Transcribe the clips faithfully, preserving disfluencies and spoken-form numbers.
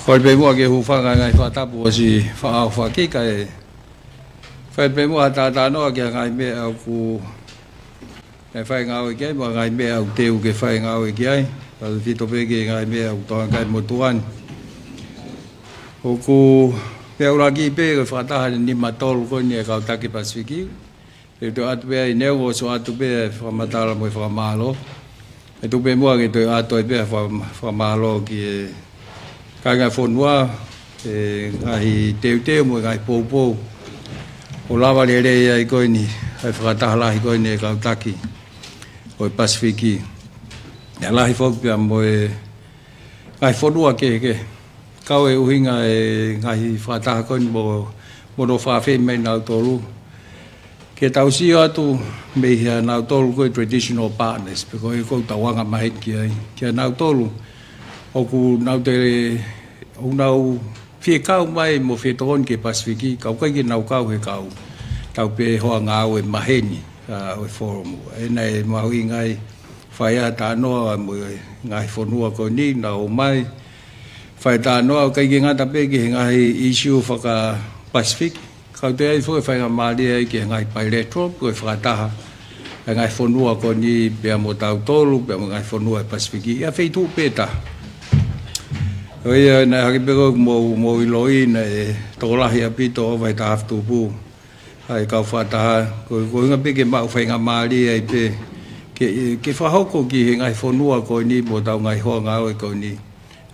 Kole pē muʻa ke u hūfanga he ngaahi fakatapu ʻosi faʻa ʻohofaki kae fai pē muʻa ha talanoa ki he ngaahi meʻa ʻoku ne fai ngāue ki ai, mo e ngaahi meʻa ʻoku teu ke fai ngāue ki ai, tautefito pē ki he ngaahi meʻa ʻoku tokanga ki ai motuʻa ni. ʻOku meʻa ʻuluaki pē ko e fakataha nima tolu ko eni ʻa e kau taki Pasifiki. Te u toe ʻoatu pē ai, neongo ʻosi ʻoatu pē ʻa e fakamatala mo e fakamālō, ʻe tuku pē muʻa ke toe ʻoatu ai pē ʻa e faka-, fakamālō ki he kāinga fonua, ʻi he ngaahi teuteu mo e ngaahi poupou ʻoku lava lelei ai ko eni ʻa e fakataha lahi ko eni ʻa e kau taki ʻo e Pasifiki. ʻA e lahi foki pea mo e ngaahi fonua kehekehe. Kau e ʻuhinga e ngaahi fakataha ko eni mo, mo hono fakaafeʻi mai nautolu ke tau sio atu mei he ʻa nautolu ko e traditional partners, pe ko e ʻoku tau anga maheni ki ai, ki he ʻa nautolu ʻoku nau te, ʻoku nau fie kau mai mo fie tokoni ki he Pasifiki, ka ʻoku ʻikai ke nau kau he kau tau pē hoa ngāue maheni, ʻa, ʻo e forum. ʻA ia naʻe mahuʻinga ai fai ʻa e talanoa mo e ngaahi fonua ko eni naʻa nau ō mai, fai talanoa ʻo ʻikai ke ngata pē ki he ngaahi issue faka-Pasifiki, ka ʻoku toe ʻi ai foki e faingamālie ai ki he ngaahi bilateral, ko e fakataha ʻa e ngaahi fonua ko eni pea mo tautolu, pea mo e ngaahi fonua ʻo e Pasifiki, ʻi ha feituʻu pē taha. ʻA ia naʻe hangē pē ko e mou, mou ʻiloʻi naʻe tokolahi ʻaupito, ʻova he taha afe tupu ʻa e kau fakataha, ko, ko e ʻuhinga pē ke maʻu faingamālie ai pē ke, ke fakahoko ki he ngaahi fonua ko eni mo hotau ngaahi hoa ngāue ko eni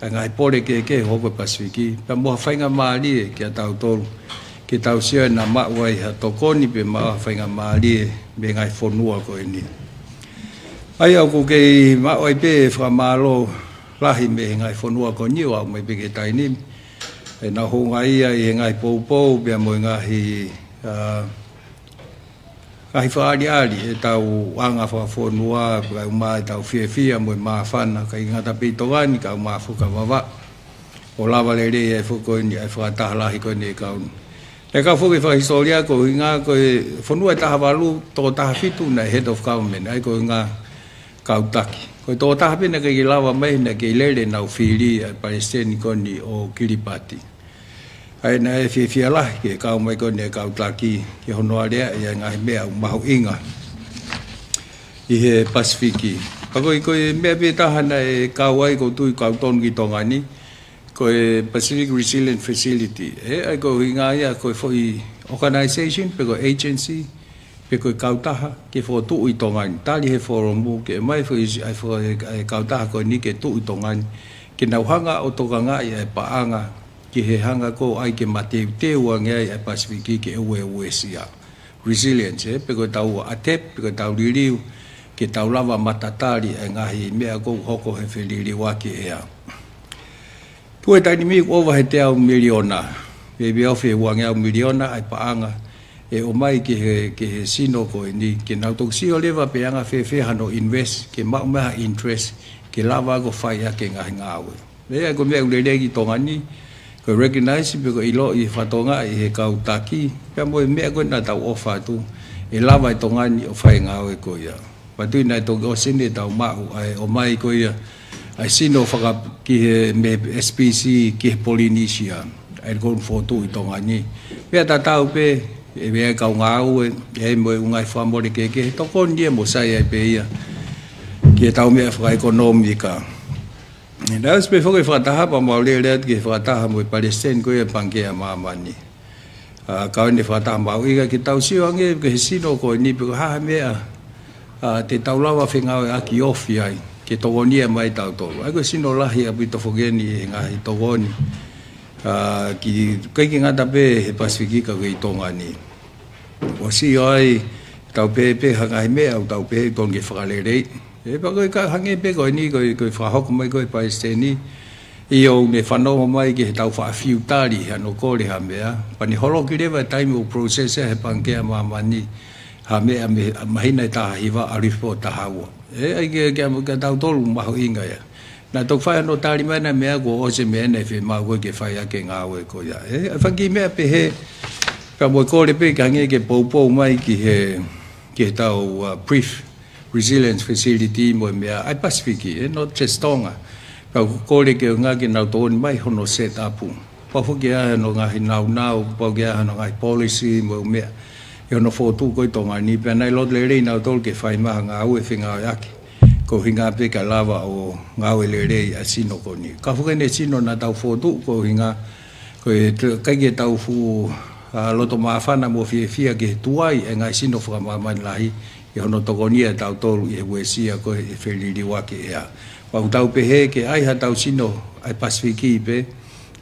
ʻa e ngaahi pole kehekehe ʻoku hoko he Pasifiki, pea mo ha faingamālie kiate kitautolu ke tau sio ai naʻa maʻu ai ha tokoni pe maʻu ha faingamālie mei he ngaahi fonua ko eni. ʻA ia ʻoku kei maʻu ai pē fakamālō lahi mei he ngaahi fonua ko eni ʻo aʻu mai pē ki he taimi ni, ʻenau houngaʻia ʻi he ngaahi poupou pea mo e ngaahi, ʻa, ngaahi fakaʻaliʻali ʻetau anga fakafonua, kae ʻumaʻā ʻetau fiefia mo e māfana, ʻikai ngata pē ʻi Tonga ni, kae ʻumaʻā foki ʻa Vavaʻu, ʻo lava lelei ai foki ko eni ʻa e fakataha lahi ko eni ʻa e kau ni. Naʻe kau foki he fakahisitōlia ko e ʻuhinga ko e fonua ʻe taha valu, toko taha fitu naʻe head of government, ʻa ia ko e ʻuhinga kau taki. Ko e toko taha pē naʻe ʻikai ke lava mai, naʻe kei lele ʻenau fili ʻa e palesiteni ko eni ʻo Kilipati. ʻA ia naʻe fiefia lahi ki he kau mai ko eni ʻa e kau taki ki hono aleaʻi ʻa e ngaahi meʻa ʻoku mahuʻinga ʻi he Pasifiki. Pea ko e, ko e meʻa pē taha naʻe kau ai, ʻoku ou tui ʻoku kau tonu ki Tonga ni, ko e Pacific Resilience Facility. ʻE, ʻa ia ko e ʻuhinga ia ko e foʻi organization pe ko e agency pe ko e kautaha ke fokotuʻu ʻi Tonga ni. Tali he forum ke ʻomai foʻi, ʻa e fo-, ʻa e kautaha ko eni ke tuʻu ʻi Tonga ni, ke nau hanga ʻo tokangaʻi ʻa e paʻanga ki he hanga ko ē ke mateuteu ange ai ʻa e Pasifiki ke uesia. Resilience, ʻe, pe ko ʻetau adapt, pe ko ʻetau liliu, ke tau lava matatali ʻa e ngaahi meʻa ʻoku hoko he feliliuaki ʻea. Tuʻu he taimi ni ʻoku ʻova he teau miliona, maybe ofi he uangeau miliona ʻa e paʻanga ʻe ʻomai ki he, ki he sino ko eni, ke nau toki sio leva pe anga fēfē hano invest, ke maʻu mai ha interest, ke lava ko ē fai ʻaki e ngaahi ngāue. ʻA ia ko e meʻa ʻoku lelei ki Tonga ni, ko e recognize pe ko e ʻiloʻi he fatongia ʻi he kau taki, pea mo e meʻa ko ē naʻa tau ʻofa atu, ʻe lava ʻe Tonga ni ʻo fai e ngāue ko ia. Pea tui naʻe toki ʻosi eni ʻetau maʻu ʻa e ʻomai ko ia ʻa e sino faka-, ki he mei he S P C ki he Polynesia, ʻa ia ko ē fokotuʻu ʻi Tonga ni. Meʻa tatau pē, ʻe meʻa ʻa e kau ngāue, ʻe mo e ngaahi fakamole kehekehe, tokoni ia mo sai ai pē ia ki heʻetau meʻa fakaʻekonōmika. Naʻe ʻosi pē foki e fakataha pea mau lele atu ki he fakataha mo e palesiteni ko ia ʻa e Pangikē ʻa Māmani. ʻA, kau eni e fakataha mahuʻinga ke tau sio ange ki he sino ko eni pe ko e hā ha meʻa, ʻa, te tau lava fengāueʻaki ofi ai, ke tokonia mai tautolu. ʻA ia ko e sino lahi ʻaupito foki eni he ngaahi tokoni, ʻa, ki, ʻikai ke ngata pē he Pasifiki ka ʻi Tonga ni. ʻO sio ai, tau pehē pē ha ngaahi meʻa, ʻoku tau pehē ʻoku totonu ke fakaleleiʻi. ʻE, pea ko e ka hangē pē ko eni, ko e, ko e fakahoko mai ko ē ʻa e palesiteni, ʻio ʻoku ne fanongo mai ki heʻetau faʻa fiu tali hano kole ha meʻa, pea ne holoki leva e taimi ʻoku process ai he Pangikē ʻa Māmani ha meʻa mei he māhina ʻe taha hiva ʻalu hifo taha ua. ʻE, ʻa ia ke, ke, ke tautolu mahuʻinga ia. Naʻe toki fai hano tali mai ʻa e meʻa kuo ʻosi e meʻa naʻe fiemaʻu ko ē ke fai ʻaki e ngāue ko ia. ʻE, ʻa e fanga kiʻi meʻa pehē, pea mo e kole pē ke hangē ke poupou mai ki he, ki heʻetau, ʻa, brief resilience facility mo e meʻa ʻa e Pasifiki, ʻe, not just Tonga. Kau kole ke ʻuhinga ke nau tokoni mai hono set up. Pau foki ke ʻi ai hono ngaahi naunau, pau ke ʻi ai hono ngaahi policy mo e meʻa ʻi hono fokotuʻu ko ē ʻi Tonga ni, pea naʻe loto lelei nautolu ke fai mai ha ngāue fengāueʻaki. Ko e ʻuhinga pē ke lava ʻo ngāue lelei ʻa e sino ko eni. Ka foki ʻene sino naʻa tau fokotuʻu ko e ʻuhinga, ko e te-, ʻikai ke tau fuʻu, ʻa, loto māfana mo fiefia ke tuai e ngaahi sino fakamāmani lahi ʻi hono tokonia ʻe tautolu ʻi he uesia ko ē ʻi he feliliuaki ʻea. Pea ʻoku tau pehē ke ʻi ai haʻatau sino ʻa e Pasifiki pē,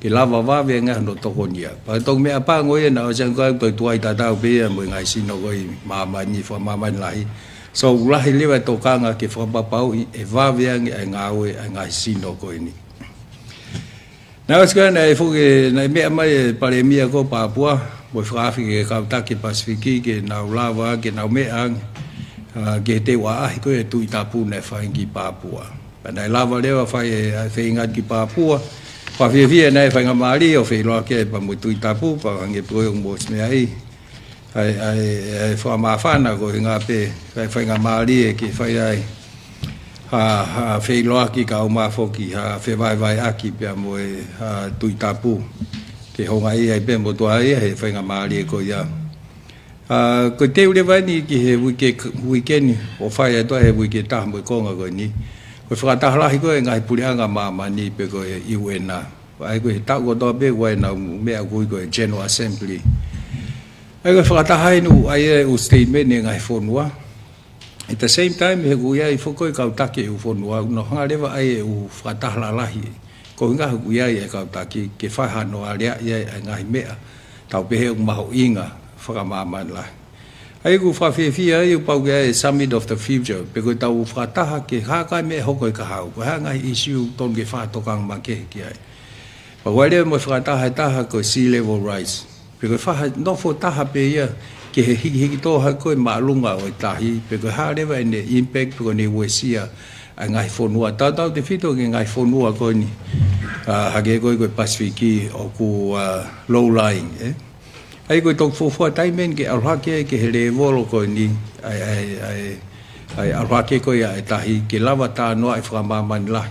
ke lava vave ange hono tokonia. Pea toki meʻapango ia naʻa ʻosi ange ko ē ʻoku toe tuai tatau pē ia mo e ngaahi sino ko ē ʻi māmani, fakamāmani lahi. So, ʻoku lahi leva e tokanga ke fakapapauʻi ʻe vave ange ʻa e ngāue ʻa e ngaahi sino ko eni. Naʻe ʻosi ko ē naʻe foki, naʻe meʻa mai e Palēmia ko Papua, mo e fakaafe ki he kau taki Pasifiki ke nau lava, ke nau meʻa ange, ʻa, ki he teu ʻaʻahi ko ē ʻa e Tuʻi Tapu naʻe fai ki Papua. Pea naʻe lava leva fai e, ʻa e feinga ki Papua, pea fiefia naʻe faingamālie ʻo feʻiloaki ai pea mo e Tuʻi Tapu, pea hangē pē ko e ʻoku mou ʻosi meaʻi, ʻa e, ʻa e, ʻa e fakamāfana ko e ʻuhinga pē, ʻa e faingamālie ke fai ai ha, ha feʻiloaki kae ʻumaʻā foki ha fevahevaheʻaki pea mo e, ʻa, Tuʻi Tapu. Ke houngaʻia ai pē mo tuʻa ia he faingamālie ko ia. ʻA, ko e teu leva eni ki he uike, uike ni, ʻo fai atu ai he uike taha mo e konga ko eni. Ko e fakataha lahi ko ē ʻa e ngaahi puleʻanga ʻa māmani pe ko e U N. ʻA ia ko e taʻu kotoa pē ʻoku ʻi ai ʻenau meʻa ʻoku ui ko e General Assembly. ʻA ia ko e fakataha eni ʻoku ʻi ai e ʻū statement ʻa e ngaahi fonua. At the same time, he ʻoku ʻi ai foki e kau taki ʻo e ʻū fonua, ʻoku nau hanga leva ʻo ʻai e ʻū fakataha lalahi. Ko e ʻuhinga he ʻoku ʻi ai e kau taki, ke fai hano aleaʻi ai e ngaahi meʻa tau pehē ʻoku mahuʻinga fakamāmani lahi. ʻA ia ʻoku fakafiefia ai ʻoku pau ke ʻi ai e Summit of the Future, pe ko ʻetau fakataha ke hā e ngaahi meʻa hoko ʻi he kahaʻu, ko e hā e ngaahi issue totonu ke fakatokanga makehe ki ai. Pea ʻoku ʻi ai leva mo e fakataha ʻe taha ko e sea level rise. Pe ko e faʻahinga nofo taha pē ia ki he hikihiki tō hake ko ē māʻolunga ʻo e tahi, pe ko e hā leva ʻene impact pe ko ʻene uesia ʻa e ngaahi fonua. Tautautefito ki he ngaahi fonua ko eni, ʻa, hangē ko ē ko e Pasifiki ʻoku, ʻa, low lying, ē? ʻA ia ko e toki fuofua taimi eni ke ʻalu hake ki he lēvolo ko eni, ʻa e, ʻa e, ʻa e, ʻa e ʻalu hake ko ia ʻa e tahi, ke lava talanoaʻi fakamāmani lahi.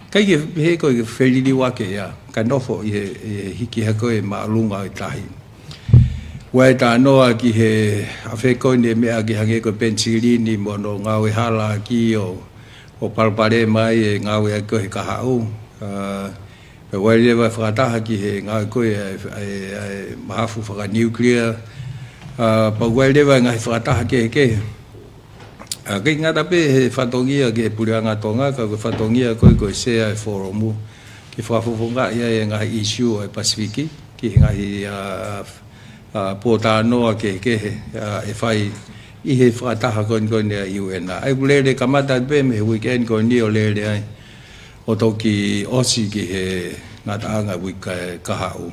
ʻIkai ke pehē ko e feliliuaki ʻea, kae nofo ʻi he, ʻi he hiki hake ko ē māʻolunga ʻo e tahi. ʻOku ʻi ai e talanoa ki he ʻafē ko eni e meʻa ke hangē ko e penisilini mo hono ngāue hala ʻaki ʻo, ʻo palopalema ai e ngāueʻaki ko ē he kahaʻu. ʻA, pea ʻoku ʻi ai leva e fakataha ki he ngāue ko ē ʻa e, ʻa e, ʻa e mahafu fakanuclear. ʻA, pea ʻoku ʻi ai leva e ngaahi fakataha kehekehe. ʻA, ʻikai ngata pē he fatongia ki he Puleʻanga Tonga, ka ko e fatongia ko ē ko e sea e folomu, ke fakafofongaʻi ai e ngaahi issue ʻa e Pasifiki, ki he ngaahi, ʻa, ʻa, pōtalanoa kehekehe, ʻa, ʻe fai ʻi he fakataha ko eni ko eni ʻa e U N. ʻA ia ʻoku lele kamata pē mei he weekend ko eni ʻo lele ai ʻo toki ʻosi ki he ngataʻanga uike kahaʻu.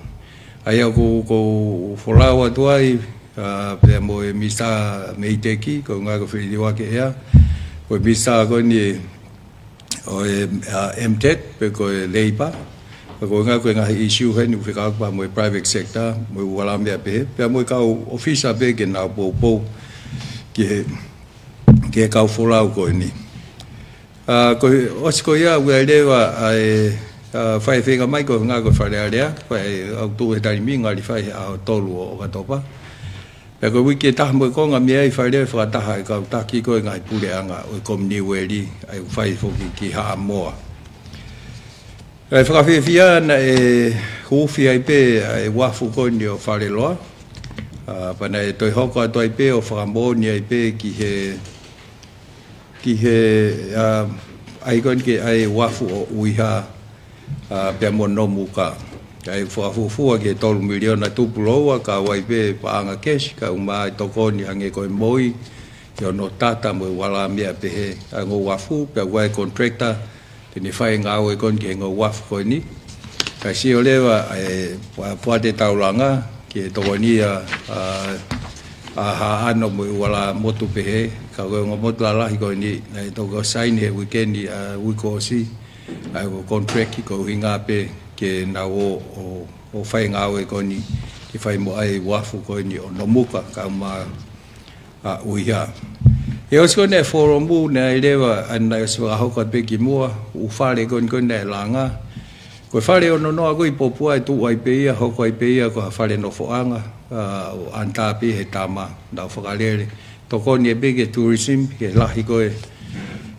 ʻA ia ʻoku, ʻoku ou folau atu ai, ʻa, pea mo e Minisitā Meiteki, ko e ʻuhinga ko e feliliuaki ʻea, ko e Minisitā ko eni ʻo e, ʻa, MTET, pe ko e Labour, ko e ʻuhinga ko e ngaahi issue heni ʻoku fekauʻaki pea mo e private sector, mo e ʻū hala meʻa pehē, pea mo e kau ʻōfisa pē ke nau poupou ki he, ki he kau folau ko eni. ʻA, ko e ʻosi ko ia ʻoku ʻi ai leva ʻa e, ʻa, fai feinga mai ko e ʻuhinga ko e Fale Alea, fai ʻoku tuʻu he taimi ni ngali fai he ʻaho tolu ʻo ʻOkatopa. Pea ko e uike taha mo e konga mei ai fai leva e fakataha ʻa e kau taki ko ē ngaahi puleʻanga ʻo e Kominiueli, ʻa ia ʻoku fai foki ki Haʻamoa. ʻA e fakafiefia naʻe huufi ai pē ʻa e uafu ko eni ʻo Faleloa. ʻA, pea naʻe toe hoko atu ai pē ʻo fakamoʻoni ai pē ki he ki he, ʻa, ʻai ko eni ke ʻai uafu ʻo ʻUiha, ʻa, pea mo Nomuka. ʻA ia fakafuofua ki he tolu miliona tupuloua, kau ai pē paʻanga kesi, kau mai tokoni hangē ko e moi, ki hono tata mo e ʻū hala meʻa pehē, ʻa e ongo uafu, pea ʻoku ʻi ai e contractor, te ne fai e ngāue ko eni ki he ongo uafu ko eni. Kae sio leva ʻa e Pua-, Puate Taulanga, ki he tokoni ʻa, ʻa, ʻa Haʻano mo e ʻū hala motu pehē, ka ko e ongo motu lalahi ko eni, naʻe toki ʻosi saini he uike ni, ʻa, uike kuo ʻosi, ʻa, ko e contract ko e ʻuhinga pē ke nau ō, ō, ō fai e ngāue ko eni, ke fai mo ʻai e uafu ko eni ʻo Nomuka, kau mai ʻa ʻUiha. ʻI he ʻosi ko eni e folomu naʻe ʻi ai leva, ʻa ia naʻe ʻosi fakahoko atu pē kimuʻa, ʻū fale ko eni ko eni naʻe langa. Ko e fale ʻo Nonoa ko ē ʻi Popua ʻe tuʻu ai pē ia, hoko ai pē ia ko ha fale nofoʻanga, ʻa, ʻo ʻanitā pē he tama, nau fakalele. Tokoni ē pē ki he tourism, ki he lahi ko ē,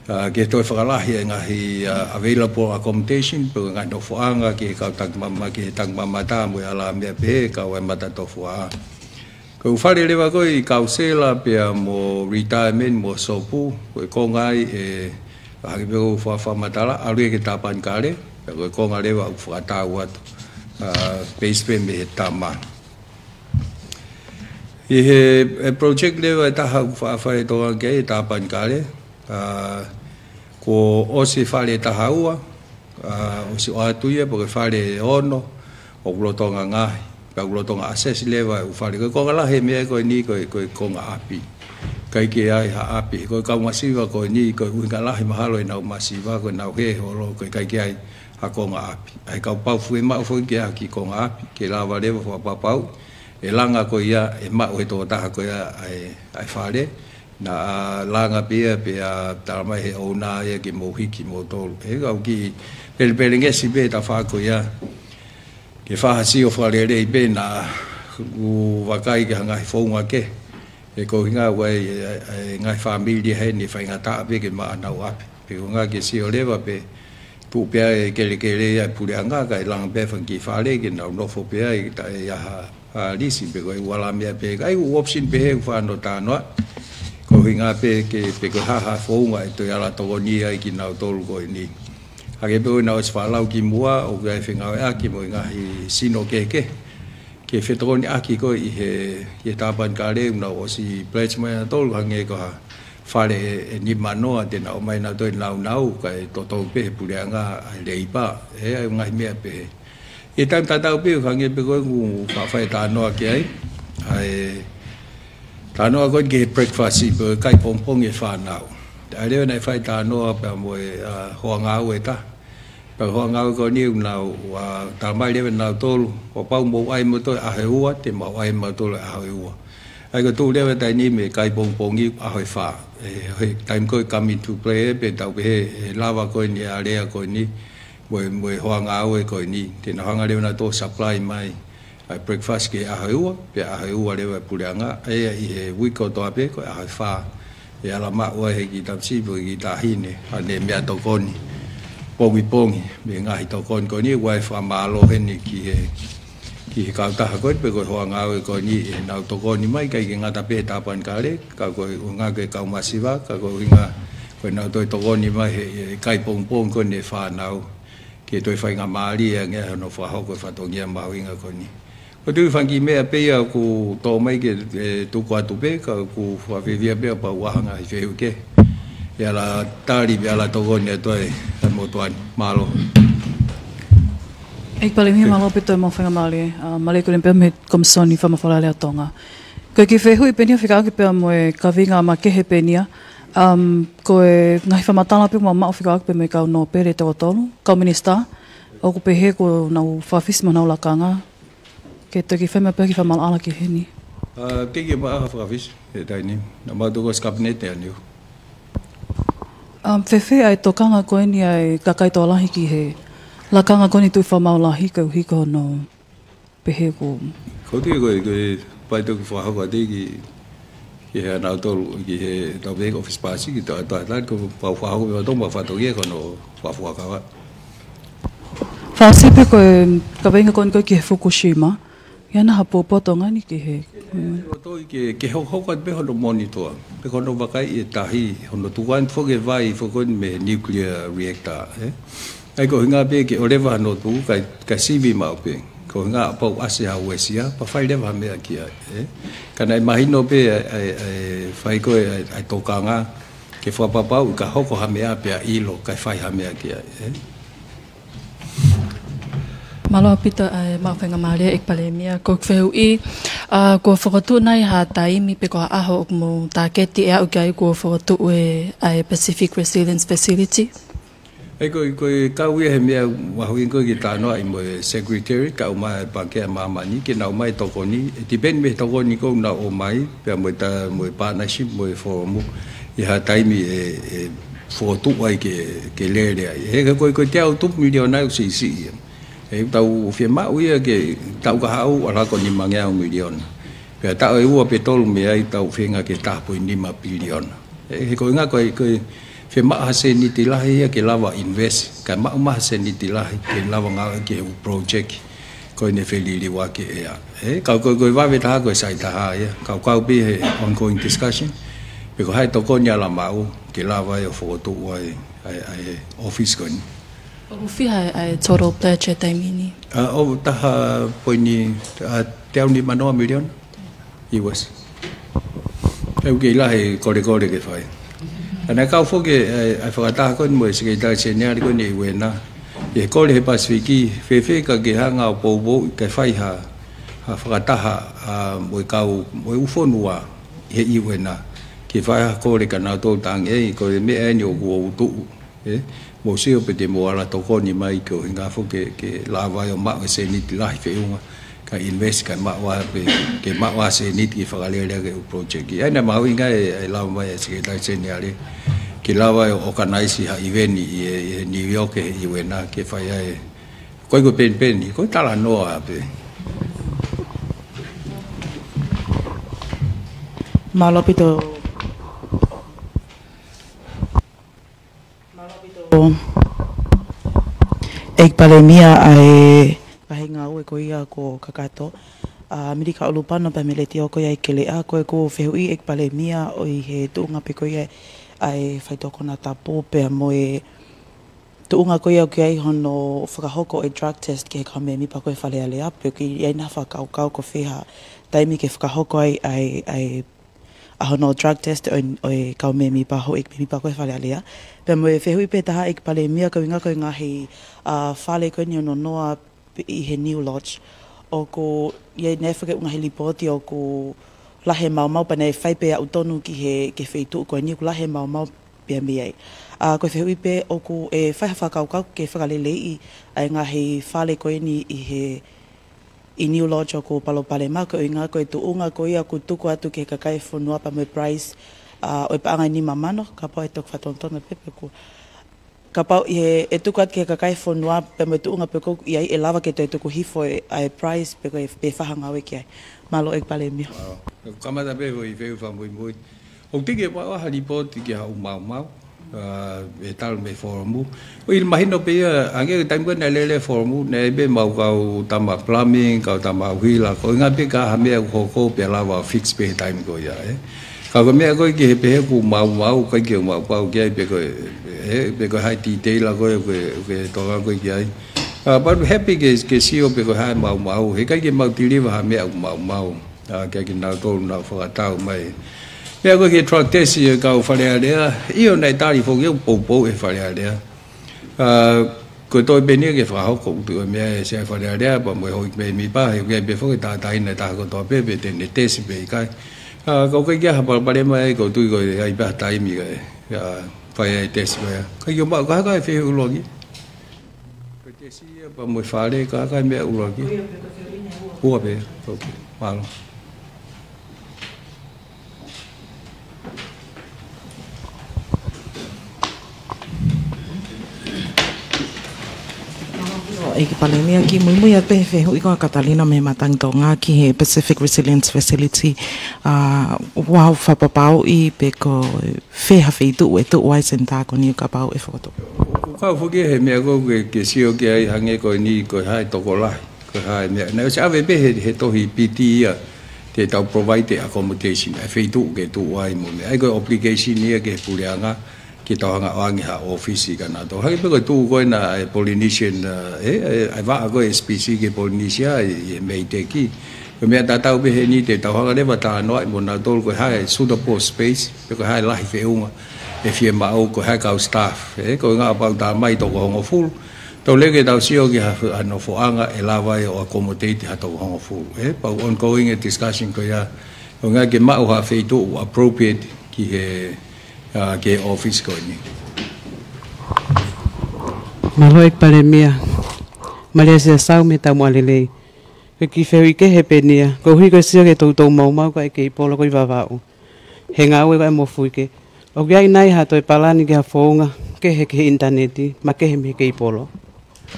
ʻa, ki he toe fakalahi e ngaahi, ʻa, available accommodation, pe ko e ngaahi nofoʻanga, ki he kau takimama-, ki he takimamata, mo e ʻalā meʻa pehē, kau ai matatofu ʻa. Ko e ʻū fale leva ko ē ʻi Kausela pea mo Retirement mo Sopu, ko e konga ia ʻe, hangē pē ko e fa-, fakamatala, ʻalu ia ki he Tāpanekale, pea ko e konga leva ʻoku fakatau atu, ʻa, base pē mei he tama. ʻI he, e project leva ʻe taha ʻoku faʻa fai e tokanga ki ai ʻa e Tāpanekale, ʻa, kuo ʻosi e fale ʻe taha ua, ʻa, ʻosi ʻoatu ia, pea ko e fale ʻe ono, ʻoku lolotonga ngaohi, pea ʻoku lolotonga assess leva e ʻū fale. Ko e konga lahi e meʻa ko eni ko e, ko e konga ʻapi. ʻIkai ke ʻi ai ha ʻapi. Ko e kau masiva ko eni, ko e ʻuhinga lahi mahalo ʻenau masiva, ko ʻenau hē holo, ko e ʻikai ke ʻi ai ha konga ʻapi. ʻA ia kapau ʻe maʻu foki ke ʻi ai ha kiʻi konga ʻapi, ke lava leva fakapapauʻi e langa ko ia, ʻe maʻu ʻe he tokotaha ko ia ʻa e, ʻa e fale, naʻa langa pē ia, pea talamai ʻe he ʻouna ia ke mou hiki moutolu. He ʻoku kiʻi pelepelengesi pē e tafaʻaki ko ia, ke fai ha sio fakalelei pē naʻa ku vakai ki ha ngaahi founga kehe. He ko e ʻuhinga ʻoku ʻi ai e, e, e ngaahi fāmili heni ʻe faingataʻa pē ke maʻu ʻenau ʻapi. Pea ko e ʻuhinga ke sio leva pē, tuʻu pē ʻa e kelekele ia ʻa e puleʻanga, kae langa pē e fanga kiʻi fale ke nau nofo pē ai, taʻe ʻi ai ha, ha lisi pe ko e ʻū ʻalā meʻa pehē. Ka ʻi ai e ʻū option pehē ʻoku faʻa nau talanoa. Ko e ʻuhinga pē ke, pe ko e hā ha founga ʻe toe ala tokoni ai kinautolu ko eni. Hangē pē ko ē naʻe ʻosi faʻa lau kimuʻa, ʻoku ʻi ai e fengāueʻaki mo e ngaahi sino kehekehe ke fetokoniʻaki ko ē ʻi he, ʻi he Tāpanekale, ʻoku nau ʻosi pledge mai ʻa nautolu, hangē ko ha fale ʻe, ʻe nima noa te nau ō mai nautolu ʻo naunau, kae toʻo pē ʻe he puleʻanga ʻa e leipa, ʻe ʻi ai e ngaahi meʻa pehē. ʻI he taimi tatau pē, hangē pē ko ē ʻoku faʻa fai e talanoa ki ai, ʻa e talanoa ko ē ki he breakfast, pe ko e kai pongipongi e fānau. ʻA ia leva naʻe fai e talanoa pea mo e, ʻa, hoa ngāue ʻe taha. Pea ko e hoa ngāue ko eni ʻoku nau, ʻa, talamai leva ʻe nautolu, kapau ʻoku mou ʻai moutolu he ʻaho ua, te mau ʻai moutolu he ʻaho ua. ʻA ia ko e tuʻu leva e taimi ni mei he kai pongipongi ʻaho ʻe fā. ʻE, he taimi ko ē coming to play ē, pea tau pehē, ʻe lava ko eni e area ko eni, mo e, mo e hoa ngāue ko eni, te nau hanga leva ʻe nautolu ʻo supply mai ʻa e breakfast ki he ʻaho ua, pea ʻaho ua leva e puleʻanga, ʻa ia ʻi he uike kotoa pē, ko e ʻaho ʻe fā ʻe ala maʻu ai ʻe he kiʻi tamasiʻi pe ko e kiʻi taʻahine haʻane meʻatokoni pongipongi, mei he ngaahi tokoni ko eni, ʻoku ʻi ai e fakamālō heni ki he, ki he kautaha ko eni, pe ko e hoa ngāue ko eni, ʻenau tokoni mai, ʻikai ke ngata pē he Tāpanekale, ka ko e ʻuhinga ki he kau masiva, ka ko e ʻuhinga ko ʻenau toe tokoni mai he, he kai pongipongi ko eni e fānau, ke toe faingamālie ange ai hono fakahoko e fatongia mahuʻinga ko eni. Ko e tuʻu fanga kiʻi meʻa pē ia ʻoku toʻo mai ke, ʻe, tuku atu pē, ka ʻoku fakafiefia pē kapau ʻe ʻi ai ha ngaahi fehuʻi kehe, ʻe ala tali pe ala tokoni atu ai ʻa e motuʻa ni. Mālō. ʻEiki Palēmia, mālō ʻaupito e maʻu faingamālie, ʻa, mālō e kole pē mei he Komisoni Fakamafola ʻa Tonga. Ko e kiʻi fehuʻi pē eni ʻo fekauʻaki pē mo e kaveinga makehe pē eni, um, ko e ngaahi fakamatala pē ʻoku mau maʻu fekauʻaki pē mo e kau nōpele ʻe toko tolu, kau minisitā, ʻoku pehē kuo nau fakafisi mo ʻenau lakanga, ke toki fai mai pē ha kiʻi fakamaʻalaʻala ki heni. ʻA, ʻikai ke maʻu ha fakafisi he taimi ni. Naʻa mau toki ʻosi kapineti ʻaneuhu. Um, fēfē ʻa e tokanga ko eni ʻa e kakai tokolahi ki he lakanga ko eni Tuʻi Fakamaau Lahi koeʻuhi ko hono pehē ko. Ko e tuʻu ko e, ko e pau ke fakahoko atu ki, ki he ʻanautolu, ki he tau pē ko e ʻōfisi pāsi, ki he tau, tau, tau, ko e pau fakahoko pē ʻa e tau, pau fatongia ko hono fakafuakava. Fasi pē ko e kaveinga ko eni ko ē ki he Fukushima, ʻi ai nai ha pōpoaki ʻa Tonga ni ki he. Ko e tau ke, ke hokohoko atu pē hono monitor, pe ko hono vakaiʻi e tahi, hono tuku ange foki e vai, foki ko eni mei he nuclear reactor, ē? ʻA ia ko e ʻuhinga pē ke ʻoua leva hano tuku, kae, kae sivi maʻu pē. Ko e ʻuhinga kapau ʻe ʻasi ha uesia, pea fai leva ha meʻa ki ai, ē? Ka naʻe mahino pē ʻa e, ʻa e, ʻa e fai ko ē ʻa e, ʻa e tokanga, ke fakapapauʻi ka hoko ha meʻa pea ʻilo, kae fai ha meʻa ki ai, ē? Mālō ʻaupito ʻa e maʻu faingamālie ʻEiki Palēmia, ko e fehuʻi, ʻa, kuo fokotuʻu nai ha taimi pe ko ha ʻaho ʻoku mou tāketi ʻe aʻu ki ai kuo fokotuʻu e, ʻa e Pacific Resilience Facility? ʻE ko e, ko e kau ia he meʻa mahuʻinga ko e ke talanoaʻi mo e secretary, kau mai e Pangikē ʻa Māmani, ke nau ʻomai tokoni, ʻe depend mei he tokoni ʻoku nau ʻomai, pea mo e ta, mo e partnership, mo e forum, ʻi ha taimi ʻe, ʻe fokotuʻu ai ke, ke lele ai. He ko e, ko e teau tupu miliona ʻoku siʻisiʻi ia. ʻE tau fiemaʻu ia ke taʻu kahaʻu ʻalu hake ʻo nimangeau miliona. Pea taʻu ʻe ua pe tolu mei ai tau feinga ke taha poini nima piliona. ʻE, he ko e ʻuhinga ko e, ko e fiemaʻu ha sēniti lahi ia ke lava invest, kae maʻu mai ha sēniti lahi ke lava ngāueʻaki he ʻū project ko eni feliliuaki ʻe ʻa. ʻE, kau ko e, ko e vave taha ko e sai taha ia, kau kau pē he ongoing discussion, pe ko hai tokoni ala maʻu ke lava ʻo fokotuʻu ai, ai, ai e office ko eni. ʻOku fiha ʻa e total pledge he taimi ni? ʻA, ʻoku taha poini, ʻa, teau nimanoa miliona U S. ʻE ʻoku kei lahi kolekole ke fai. Ka naʻe kau foki ʻa e, ʻa e fakataha ko eni mo e Sekelitali Seniale ko eni ʻi he U N, ʻi he kole he Pasifiki, fēfē ka ke hanga ʻo poupou ke fai ha, ha fakataha, ʻa, mo e kau, mo e ʻū fonua he U N, ke fai ha kole kia nautolu tangi ei, ko e meʻa eni ʻoku ou tuʻu. ʻE, mou sio pe te mou ala tokoni mai ke ʻuhinga foki ke, ke lava ʻo maʻu e sēniti lahi feʻunga, kae invest kae maʻu ʻa pe, ke maʻu ʻa e sēniti ke fakalele ʻaki e ʻū project. ʻA ia naʻe mahuʻinga ʻe, ʻe lava mai e Sekelitali Seniale, ke lava ʻo organize ha event ʻi, ʻi New York he U N ke fai ai. Ko e ko e penipeni, ko e talanoa pē. Mālō ʻaupito. Mālō ʻaupito. ʻEiki Palēmia, ʻa e ngaahi ngāue ko ia kuo kakato, ʻa, Milika ʻUlupano pea mei he Letiō ko ia ʻi Keleʻa, ko ʻeku fehuʻi ʻEiki Palēmia ʻoku ʻi he tuʻunga pē ko ia ʻa e faitoʻo konatapu pea mo e tuʻunga ko ia ʻoku ʻi ai hono fakahoko e drug test ki he kau mēmipa ko ē Fale Alea, pe ʻoku ʻi ai nai ha fakakaukau ko fē ha taimi ke fakahoko ai, ai, ai, ʻa hono drug test ʻo e, ʻo e kau mēmipa, houʻeiki mēmipa ko ē Fale Alea. Pea mo e fehuʻi pē taha ʻEiki Palēmia, ko e ʻuhinga ko e ngaahi, ʻa, fale ko eni ʻo Nonoa ʻi he New Lodge. ʻOku ʻi ai nai ha faʻahinga ngaahi lipooti ʻoku lahi e maumau pea naʻe fai pē ʻaupito ki he, ki he feituʻu ko eni ʻoku lahi e maumau pea mei ai. ʻA, ko e fehuʻi pē ʻoku ʻe fai ha fakakaukau ke fakaleleiʻi ʻa e ngaahi fale ko eni ʻi he, ʻi New Lodge ʻoku palopalema, ko e ʻuhinga ko e tuʻunga ko ia ʻoku tuku atu ki he kakai e fonua pea mo e price, ʻa, ʻo e paʻanga ʻe nima mano, kapau ʻe toki fakatonutonu pē pe ʻoku, kapau ʻe, ʻe tuku atu ki he kakai e fonua pea mo e tuʻunga pe ko ia ʻe lava ke toe tuku hifo e, ʻa e price pe ko e, pe fai ha ngāue ki ai. Mālō ʻEiki Palēmia. Mālō. Kamata pē foʻi fehuʻi fakamuimui. ʻOku teʻeki ke maʻu ha lipooti ki ha ʻū maumau, ʻa, ʻe talu mei he forum. ʻOku ʻi ai e mahino pē ia, hangē ko e taimi ko ē naʻe lele e forum, naʻe ʻi ai pē ʻemau kau tama plumbing, kau tama ʻuhila, ko e ʻuhinga pē ka ha meʻa ʻoku hoko pea lava fix pē he taimi ko ia, ē. Ka ko e meʻa ko ē ki he pehē ʻoku maumau, ʻikai ke u maʻu pau ki ai pe ko e, ē, pe ko e hā e detail ko ē, ko e, ko e toʻonga ko ē ki ai. ʻA, but happy ke, ke sio pe ko e hā e maumau, heʻikai ke mau deliver ha meʻa ʻoku maumau. ʻA, kia kinautolu naʻa nau fakatau mai. Meʻa ko ē ki he drug test ʻa e kau Fale Alea, ʻio naʻe tali foki ʻo poupou ʻe he Fale Alea. ʻA, ko e toe pē eni ke fakahoko ʻoku tuʻu e meʻa ʻe Sea Fale Alea, pea mo e houʻeiki mēmipa, he ʻoku ʻi ai pē foki e tauʻatāina ʻe taha kotoa pē, pe te ne test pe ʻikai. ʻA, ka ʻoku ʻikai ke ʻi ai ha palopalema ai, ʻoku ou tui ko e ʻi ai pē ha taimi kae, ʻa, fai ai e test ko ia. ʻIkai ke u maʻu, ka ʻikai ke fehuʻi ʻuluaki. Ko e tesi ia pea mo e fale, ka ʻikai meʻa ʻuluaki. Ua pē, ok, mālō. ʻEiki Palēmia, kiʻi muimui atu pē he fehuʻi ko ē ʻa Katalina mei Matangi Tonga ki he Pacific Resilience Facility, ʻa, ʻoku ou fakapapauʻi pe ko fē ha feituʻu ʻe tuʻu ai e senitā ko eni kapau ʻe fokotuʻu. ʻOku kau foki he meʻa ko ē ke, ke sio ki ai hangē ko eni ko e hā e tokolahi, ko e hā e meʻa. Naʻe ʻosi ʻave pē he, he tohi piti ia ke tau provide e accommodation, ʻa e feituʻu ke tuʻu ai mo e meʻa. ʻA ia ko e obligation ia ki he puleʻanga, ke tau hanga ʻo ʻoange ha ʻōfisi kia nautolu. Hangē pē ko e tuʻu ko ena ʻa e Polynesian, ʻa, ʻe, ʻa e, ʻa e vaʻa ko ē S P C ki Polynesia ʻi, ʻi he MEIDECC. Ko e meʻa tatau pē heni te tau hanga leva ʻo talanoaʻi mo nautolu ko e hā e suitable space, pe ko e hā e lahi feʻunga ʻe fiemaʻu, ko e hā e kau staff, ē, ko e ʻuhinga kapau ʻe tā mai toko hongofulu. Tau lele ke tau sio ki ha, ha nofoʻanga ʻe lava ai ʻo accommodate ha toko hongofulu, ē, pau ongoing e discussion ko ia, ʻuhinga ke maʻu ha feituʻu appropriate ki he, ʻa, ki he ʻōfisi ko eni. Mālō ʻEiki Palēmia. Malia Siasau mei Taumuʻalelei. Ko e kiʻi fehuʻi kehe pē eni ia. Koeʻuhi ko e sio ki he toutou maumau ko ē ʻa e Keipolo ko ē ʻi Vavaʻu he ngāue ko ē ʻa e Mofuike, ʻoku ʻi ai nai ha toe palani ki ha founga kehe ki he ʻinitaneti makehe mei he Keipolo?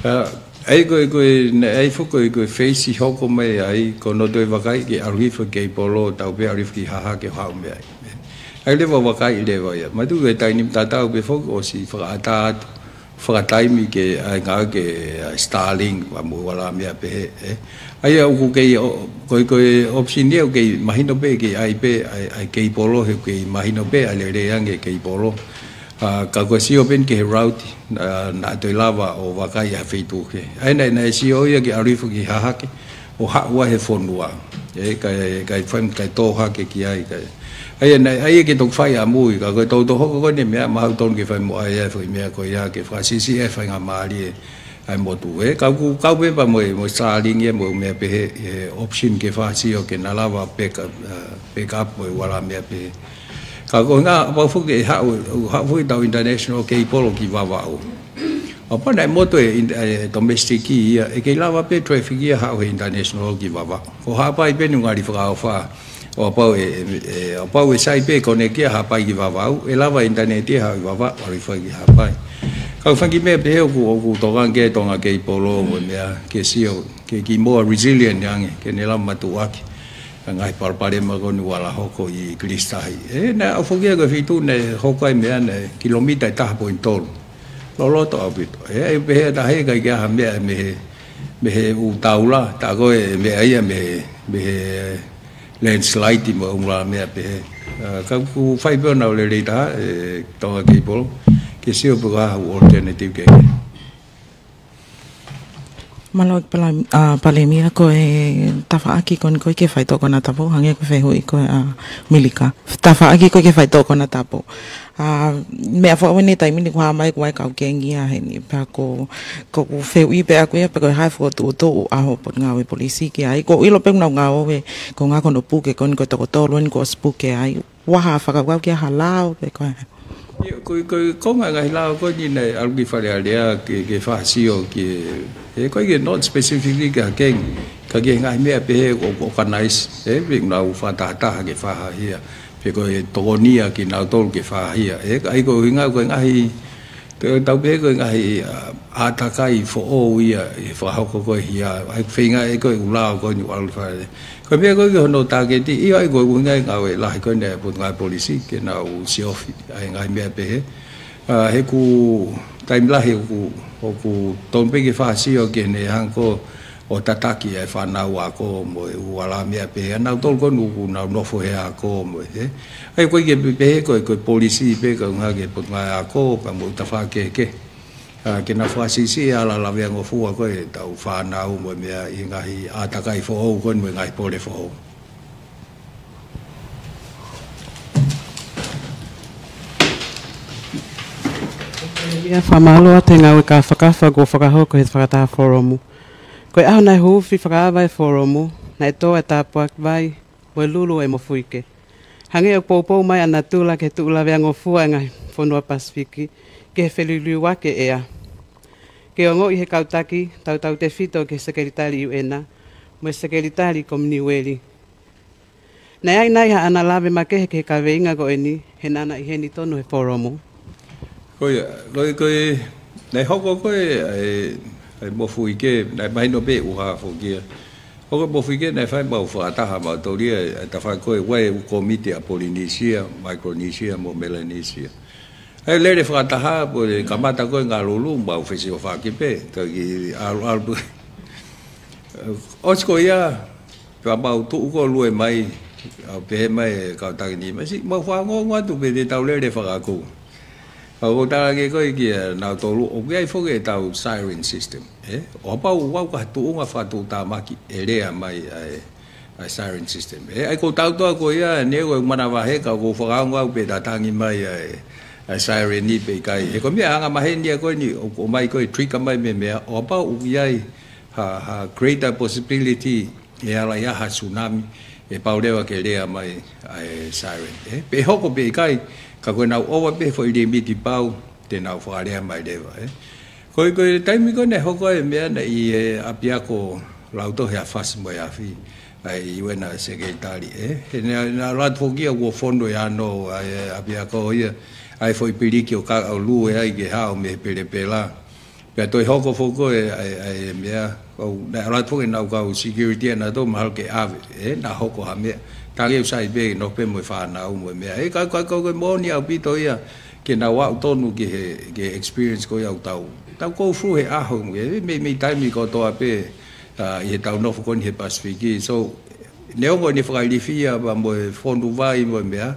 ʻA, ʻa ia ko e, ko e, naʻe ʻi ai foki ko e, ko e feisi hoko mai ai, ko hono toe vakai ke ʻalu hifo e Keipolo, tau pehē ʻalu hifo ki Hahake ʻo haʻu mei ai. ʻA ia leva ʻo vakai leva ia. Mahalo ko e taimi tatau pē foki ʻosi fakaʻatā atu, fakataimi ke ʻai ngāue ki he, ʻa e Starlink, pea mo e ua lā meʻa pehē, ē. ʻA ia ʻoku kei ʻo, ko e, ko e option ia ʻoku kei mahino pē, kei ʻai pē, ʻa e, ʻa e Keipolo he ʻoku kei mahino pē, ʻa e lelei ange e Keipolo. ʻA, ka ko e sio pē eni ki he route, ʻa, naʻa toe lava ʻo vakai ʻa e feituʻu kehe. ʻA ia naʻe, naʻe sio ia ke ʻalu hifo ki Hahake, ʻo haʻu ai he fonua. Ē, kae, kae fai, kae tō hake ki ai, kae. ʻA ia, naʻe, ʻa ia ke toki fai ʻamui, ka ko e toutou hoko ko eni e meʻa, mahalo tonu ke fai mo ʻai ʻa e foʻi meʻa ko ia, ke fakasiʻisiʻi e faingamālie ʻa e motu. Ē, kau, kau pē pea mo e, mo e Starlink ia, mo e meʻa pehē, e option ke fakasio ke na lava pick up, ē, pick up mo e ua lā meʻa pehē. Ka ko e ʻuhinga, kapau foki ʻe haʻu, haʻu foki ʻetau international Keipolo ki Vavaʻu. ʻO kapau naʻe motu e in-, e domestic ia, ʻe kei lava pē traffic ia haʻu he international ki Vavaʻu. Ko Haʻapai pē ʻoku ngali fakaʻofa. ʻO kapau ʻe, ʻe, ʻe, ʻo kapau ʻe sai pē connect ia Haʻapai ki Vavaʻu, ʻe lava ʻinitaneti ia haʻu ʻi Vavaʻu, ʻalu hifo ki Haʻapai. Ka ko e fanga kiʻi meʻa pehē ʻoku, ʻoku tokanga ki ai e Tonga Keipolo mo e meʻa ke sio, ke kiʻi more resilient ange, ke ne lava matuʻuaki ʻa e ngaahi palopalema ko eni ʻoku ala hoko ʻi Kilisi Tahi. Ē, naʻe ʻosi foki ia ko e feituʻu naʻe hoko ai e meʻa naʻe kilomita ʻe taha poini tolu. Loloto ʻaupito. Ē, ʻe pehē ʻe taha ʻe ʻikai ke ʻi ai ha meʻa mei he, mei he ʻū taula, tā ko e meʻa ia mei he, mei he landslide mo e ua lā meʻa pehē. ʻA, ka ʻoku fai pē ʻo nau lelei taha, ē, Tonga Keipolo, ke sio pe ko e hā ha alternative kehe. Mālō ʻEiki Pala-, ʻa, Palēmia, ko e tafaʻaki ko eni ko ē ki he faitoʻo konatapu, hangē ko e fehuʻi ko ē ʻa Milika. Tafaʻaki ko ē ki he faitoʻo konatapu. ʻA, meʻa foʻou eni he taimi ni kuo hā mai kuo ʻi ai e kau kengi ia heni, pea ko, ko ʻeku fehuʻi pē ʻaʻaku ia pe ko e hā e fokotuʻutuʻu ʻa e Potungāue Polisi ki ai. ʻOku ou ʻilo pē ʻoku nau ngāue, ko e ngaahi ko hono puke ko eni ko e toko tolu eni kuo ʻosi puke ai. Ua ha fakakaukau ki ha lao pe ko e hā? ʻIo, ko e, ko e, ko e ngaahi lao ko eni naʻe ʻalu ki Fale Alea ke, ke fakasio ki he, ko e ke not specifically ki ha kengi, ka ki he ngaahi meʻa pehē ʻoku, ʻoku organize, ē, pe ʻoku nau fakatahataha ke fakahahia, pe ko e tokonia kinautolu ke fakahahia. Ē, ʻa ia ko e ʻuhinga ko e ngaahi, te u tau pehē ko e ngaahi, ʻa, ʻātakai foʻou ia ʻi he fakahoko ko ē hia, ʻa ia ko e feinga ē ko e ʻū lao ko eni ʻoku ʻalu ki Fale Alea. Ko e meʻa ko ē ki hono tāketi, ʻio ʻa ia ko e ʻuhinga e ngāue lahi ko eni ʻa e Potungāue Polisi ke nau siofi ʻa e ngaahi meʻa pehē. ʻA, he ʻoku taimi lahi ʻoku, ʻoku tonu pē ke fakasio ke ne hanga ʻo tataki ʻa e fānau ako mo e ua lā meʻa pehē. ʻA nautolu ko eni ʻoku nau nofo he ako mo e hē. ʻA ia ko e ke pehē ko e, ko e polisi pē ka ʻuhinga ki he Potungāue Ako pea mo e tafaʻaki kehekehe. ʻA, ke nau fakasiʻisiʻi ʻa e ala laveangofua ko ē ʻetau fānau mo e meʻa ʻi he ngaahi ʻātakai foʻou ko eni mo e ngaahi pole foʻou. Ia fakamālō atu he ngāue kāfakafa kuo fakahoko he fakataha folomu. Ko e ʻaho naʻe huufi fakaava e folomu, naʻe tō e tāpuaki vai mo e lulu e Mofuike. Hangē ʻoku poupou mai ʻa natula ki he tuʻu laveangofua e ngaahi fonua Pasifiki ki he feliliuaki e ʻea. Ke ongoʻi he kau taki tautautefito ki he Sekelitali ʻIuʻena mo e Sekelitali Kominiueli. Naʻe ʻi ai nai haʻana lave makehe ki he kaveinga ko eni he naʻa na ʻi heni tonu he folomu? Ko ia, ko e, ko e, naʻe hoko ko ē ʻa e, ʻa e Mofuike, naʻe mahino pē ʻuha foki ia. Hoko e Mofuike naʻe fai mau fakataha mautolu ia, ʻa e tafaʻaki ko ē ʻa e ʻū kōmiti ʻa Polinisia, Maikolonisia, mo Melanisia. ʻA e lele fakataha, pea kamata ko ē ngaahi lulu, mau fesiofaki pē, ka ki ʻalu, ʻalu pē. ʻOsi ko ia, pea mau tuʻu ko ē ʻo lue mai, ʻa pehē mai e kau taki ni, mai siʻi, mau fanongo atu pē te tau lele fakakū. Ka ʻoku ou tala ange ko ē kia nautolu, ʻoku ʻi ai foki ʻetau siren system, ē? ʻO kapau ʻoku ʻi ai ha tuʻunga fakatuʻutāmaki ʻe lea mai ʻa e, ʻa e siren system. Ē, ʻa ia ko e tau toa ko ia, neongo e manavahē ka ʻoku ou fakaongo au pe ʻe tatangi mai ʻa e, ʻa e siren ni pe ʻikai. He ko e meʻa angamaheni ia ko eni, ʻoku ʻomai ko ē trigger mai mei he meʻa, ʻo kapau ʻoku ʻi ai ha, ha greater possibility ʻe ala ia ha tsunami, ʻe pau leva ke lea mai ʻa e siren, ē? Pe ʻe hoko pe ʻikai, ka ko ʻenau ʻova pē foʻi limiti pau, te nau fakalea mai leva, ē? Ko e, ko e taimi ko ē naʻe hoko ai e meʻa naʻe ʻi he ʻapiako Lautohi ʻa Fasi mo e Afi, ʻa e U N Sekelitali, ē. He naʻa, naʻa ʻalu atu foki ia kuo fonu e ano ʻa e ʻapiako ia, ʻa e foʻi piliki ʻo ka, ʻo lue ai ke haʻu mei he pelepela. Pea toe hoko foki ko ē ʻa e, ʻa e meʻa, ʻo naʻe ʻalu atu foki ʻenau kau security ʻanautolu mahalo ke ʻave, ē, naʻa hoko ha meʻa. Tangi ʻoku sai pē, nofo pē mo e fānau mo e meʻa. Ē, ka, ka, ka, ko e moʻoni ʻaupito ia, ke nau aʻu tonu ki he, ki he experience ko ia ʻoku tau, tau go through he ʻaho, ē, mei, mei taimi kotoa pē, ʻa, ʻi heʻetau nofo ko eni he Pasifiki. So, neongo ʻene fakailifia pea mo e fonu vai mo e meʻa,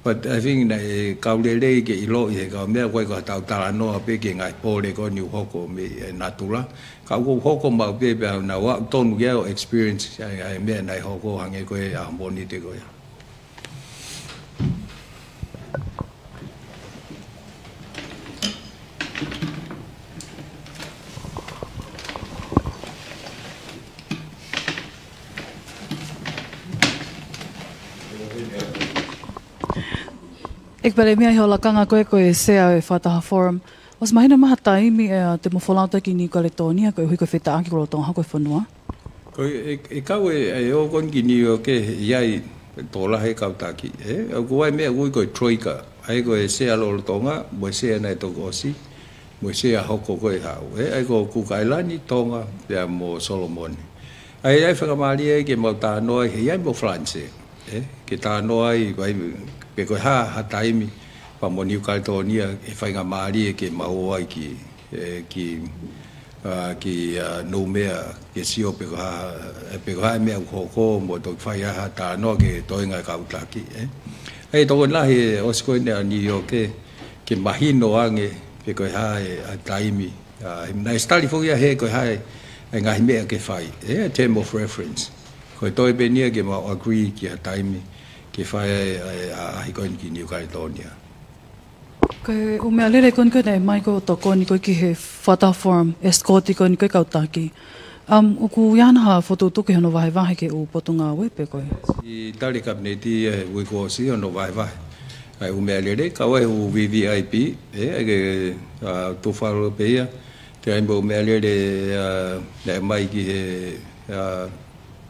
but I think naʻe kau lelei ke ʻiloʻi he kau meʻa ko ē ko ʻetau talanoa pē ki he ngaahi pole ko eni ʻoku hoko mei he natula. Ka ʻoku hoko maʻu pē pea nau aʻu tonu ke ʻo experience ʻa e, ʻa e meʻa naʻe hoko hangē ko e ʻaho Mōnite ko ia. ʻEiki Palēmia, ʻi hoʻo lakanga ko ē ko e sea ʻo e Fakataha Forum, ʻosi mahino mai ha taimi ʻe, ʻa, te mou folau atu ki Niu Kaletōnia koeʻuhi ko e fetāʻaki kuo lolotonga hoko ʻi he fonua? Ko e, ʻe, ʻe kau e, ʻe ō ko eni ki Niu ʻIoke ʻi ai tokolahi e kau taki, ē? ʻOku ʻi ai e meʻa ʻoku ui ko e Troika, ʻa ia ko e sea lolotonga, mo e sea naʻe toki ʻosi, mo e sea hoko ko ē haʻu, ē? ʻA ia ko Kuka ʻAilani, Tonga, pea mo Solomone. ʻA ia ʻe faingamālie ai ke mau talanoa ai, ʻi ai mo Falanisē, ē? Ke talanoa ai, ʻa ia, pe ko e hā ha taimi, pea mo Niu Kaletōnia, ʻe faingamālie ke mau ō ai ki, ē, ki, ʻa, ki, ʻa, Noumea, ke sio pe ko e hā, ē, pe ko e hā e meʻa ʻoku hoko, mo toki fai ai ha talanoa ki he toenga e kau taki, ē. ʻA ia tokolahi ʻosi ko eni ʻa Niu ʻIoke, ke mahino ange pe ko e hā e, ʻa e taimi, ʻa, he naʻe study foki ia he ko e hā e, ʻa e ngaahi meʻa ke fai, ē, term of reference. Ko e toe pē eni ia ke mau agree ki ha taimi, ke fai ai, ʻa e, ʻa, ʻaʻahi ko eni ki Niu Kaletōnia. Ko e ʻū meʻalele ko eni ko ē naʻe ʻomai ko e tokoni ko ē ki he Fakataha Forum, escort ko eni ko ē kau taki. Um, ʻoku ʻi ai hano fokotuʻutuʻu ki hono vahevahe ki he ʻū potungāue pe ko e? ʻI he tali Kapineti ʻi he uike kuo ʻosi hono vahevahe ʻa e ʻū meʻalele, kau ai e ʻū V V I P, ē, ʻa ia ke, ʻa, tufa ʻalu pē ia, ʻi ai mo e ʻū meʻalele, ʻa, naʻe ʻomai ki he, ʻa,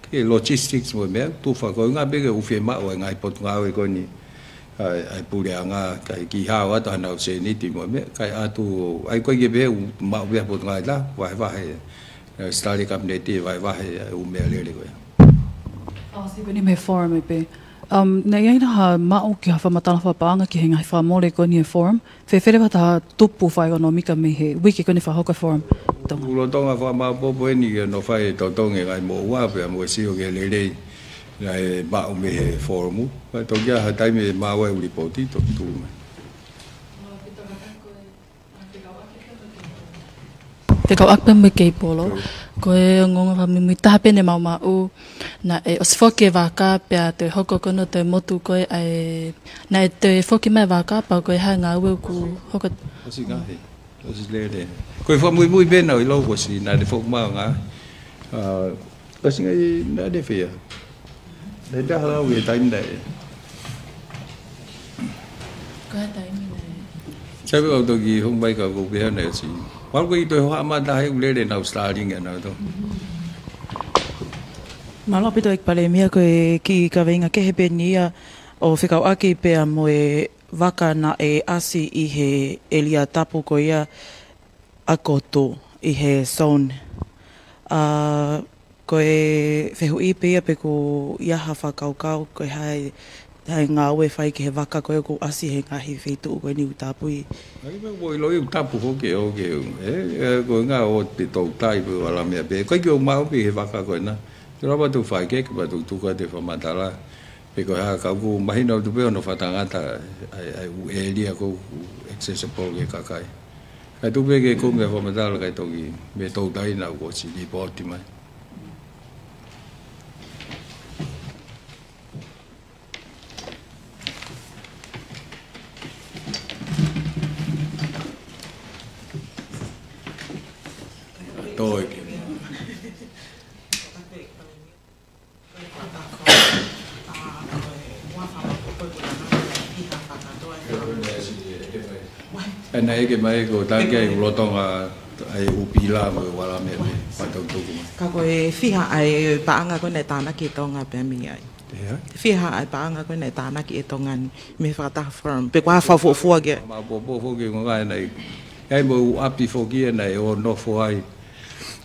ki he logistics mo e meʻa, tufa ko e ʻuhinga pē ke ʻoua ʻe fiemaʻu ʻe he ngaahi potungāue ko eni, ʻa, ʻa e puleʻanga, kae kiʻi hao atu hanau sēniti mo e meʻa, kae ʻatu, ʻa ia ko e ke pehē ʻoku maʻu pē ʻe he potungāue ʻa e vahevahe, ʻa, ʻosi tali Kapineti e vahevahe ʻa e ʻū meʻalele ko ia. ʻOsi pē eni mei he Forum ē pē. Um, naʻe ʻi ai nai ha maʻu ki ha fakamatala fakapaʻanga ki he ngaahi fakamole ko eni he Forum, fēfē leva ha tupu fakaʻekonōmika mei he uike ko eni fakahoko e Forum ʻi Tonga? ʻOku lolotonga fakamāʻopoʻopo eni ke nau fai e totongi e ngaahi moʻua pea mo e sio ki he lelei naʻe maʻu mei he Forum. Pea toki ʻi ai ha taimi ʻe maʻu ai e lipooti toki tuʻu mai. Fekauʻaki pē mo e Keipolo. Ko e ongoongo fakamuimui taha pē naʻe maʻumaʻu, naʻe ʻosi foki e vaka pea toe hoko ko ē hono toe motu ko ē ʻa e, naʻe toe foki mai e vaka pea ko e hā e ngāue ʻoku hoko? ʻOsi ngaohi. ʻOsi lele. Ko e fakamuimui pē naʻe ʻilo kuo ʻosi, naʻe foki mai e ngaahi, ʻa, ʻosi ngaohi, naʻe fea. Naʻe taha lau e taimi naʻe. Ko e taimi naʻe. Sai pē ʻoku toki hoko mai ka ʻoku pehē naʻe ʻosi. Mahalo ko e toe hoa mata he ʻū lele naʻa nau Starlink ʻanautolu. Mālō ʻaupito ʻEiki Palēmia, ko e kiʻi kaveinga kehe pē eni ia ʻo fekauʻaki pea mo e vaka naʻe ʻasi ʻi he ʻēlia tapu ko ia ʻa Kotu ʻi he zone. ʻA, ko e fehuʻi pē ia pe ʻoku ʻi ai ha fakakaukau ko e hā e, hā e ngāue ʻe fai ki he vaka ko ē ʻoku ʻasi he ngaahi feituʻu ko eni ʻoku tāpui. ʻA ia pē ʻoku ʻiloʻi ʻoku tapu foki ʻo ke, ē, ē, ko e ngaahi ʻoku te toutai pē ʻo ala meʻa pē. ʻOku ʻikai ke u maʻu pē he vaka ko ena. Te u lava atu ʻo fai ke, ke patu tuka te fakamatala. Pe ko e hā ka ʻoku mahino atu pē hono fakatangata ʻa e, ʻa e ʻū ʻēlia ʻoku accessible ki he kakai. Kae tuku pē ke kumi e fakamatala kae toki mei he toutai naʻa kuo ʻosi lipooti mai. Toe ke. ʻE naʻe ʻeke mai ko e taki ai ʻoku lolotonga ʻA e ʻū pila mo e uala meʻa pē, faʻa tau tuku mai. Ka ko e fiha ʻa e paʻanga ko ē naʻe tānaki ʻe Tonga pea mei ai. ʻIo. Fiha ʻa e paʻanga ko ē naʻe tānaki ʻe Tonga ni mei he fakataha forum. Pe ko e hā e fakafuofua ki ai. Maʻu popo foki ko e ngaahi nai. ʻA ia mo e ʻū ʻapi foki ia naʻe ō nofo ai.